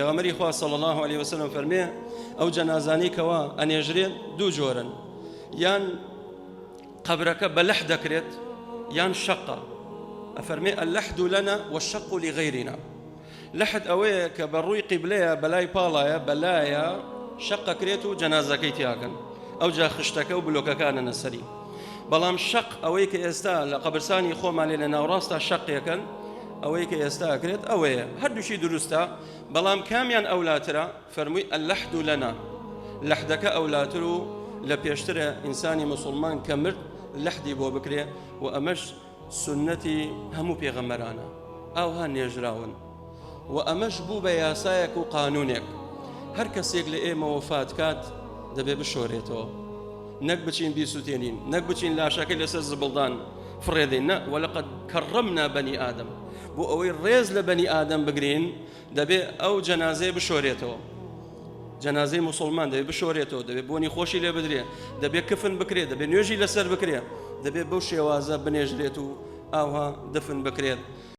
پێغەمبەری خوا صلی اللە علیە وسلم فەرمێ ئەو جەنازانەی کەوا ئەنێژرێن دوو جۆرن یان قەبرەکە بە لەح دەکرێت یان شەقە ئەفەرمێ اللحد لنا والشق لغيرنا لەحد ئەوەیە کە بە ڕووی قیبلەیە بەلای پاڵایە بەلایە شەقە کرێت و جەنازەکەی تیاکەن ئەو جا خشتەکە و بلۆکەکانە نەسەری بەڵام شەق ئەوەی کە ئێستا لە قەبرسانی خۆمان لێ لە ناوڕاستا شەقێکەن ئەوەی کە ئێستا ئەکرێت ئەوەیە هەردووشی دروستە بەڵام کامیان ئەولاترە فەرمووی اللحد لنا لەحدەکە ئەولاتر و لە پێشترە ئینسانی مسوڵمان کە مرد لەحدی بۆ بکرێ و ئەمەش سوننەتی هەموو پێغەمبەرانە ئاوها نێژراون و ئەمەش بوو بە یاسایەک و قانونێک هەر کەسێک لە ئێمە وەفات کات دەبێ بشۆرێتەوە نەک بچین بیسوتێنین نەک بچین لاشەکەی لەسەر زبڵدان فڕێدەین نە وەلەقەد کەڕەمنا بەنی ئادەم بۆ ئەوەی ڕێز لە بەنی ئادەم بگرین دەبێ ئەو جەنازەیە بشۆرێتەوە جەنازەی موسڵمان دەبێ بشۆرێتەوە دەبێ بۆنی خۆشی لێ بدرێ دەبێ کفن بکرێت دەبێ نوێژی لەسەر بکرێ دەبێ بەو شێوازە بنێژرێت و ئاوها دفن بکرێت.